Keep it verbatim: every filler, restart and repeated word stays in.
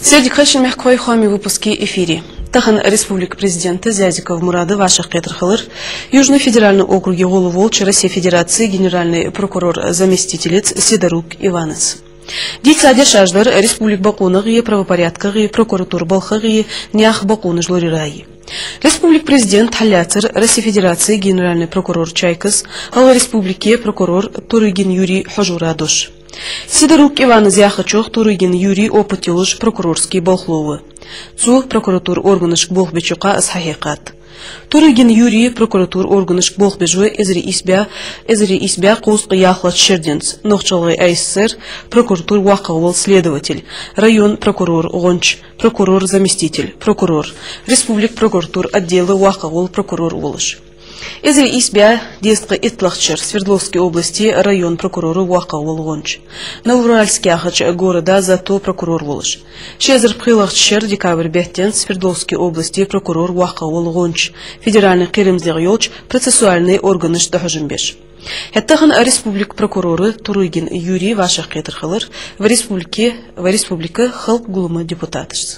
Сердиг хешан мехкахой, хоамий выпуск я эфире. Тахан республика президента Зязиков Мурада вӀашагӀкхетар хилар Южный федеральный округе гӀолла волча Россе Федераце генеральный прокурора заместителаца Сидорук Иванаца. Дийца дешаш дар республика бокъонагӀеи, правопорядкагӀеи, прокуратура балхагӀеи, наьха бокъонаш лораяраи. Республика президента хьаллаьцар Россе Федераце генеральный прокурор Чайкас, гӀалгӀай республике прокурор Турыгин Юрий хьожара дош. Сидорук Иванас яхачох, Турыгин Юрий опыт йолаш прокурорски болхло ва. Цо прокуратура органашка болх беча юкъа из хьахьекхад. Турыгин Юрий прокуратура органашка болх беш ва эзар ийс бӀаь, эзар ийс бӀаь кхузткъеи ялхлагӀча шера денз, Нохч-ГӀалгӀай АССР, прокуратура воккхагӀа вола следователь, района прокурора гӀонча, прокурора заместитель, прокурор, республика прокуратура отдела воккхагӀа вола прокурор волаш. Эзар ийс бӀаь дезткъеи итталагӀча шера Свердловски областе района прокурора воккхагӀа вола гӀонча. Новоуральск яхача города зато прокурор волаш. Ши эзар пхелагӀча шера декабрь бетта денз Свердловски областе прокурора воккхагӀа вола гӀонча, федеральни кхерамзлегӀа йолча процессуальни органашта дӀахьожам беш. ХӀаьта тахан республика прокурора Турыгин Юрий вӀашагӀкхетар хилар вай республике, вай республика Халкъа Гуллама депутаташца.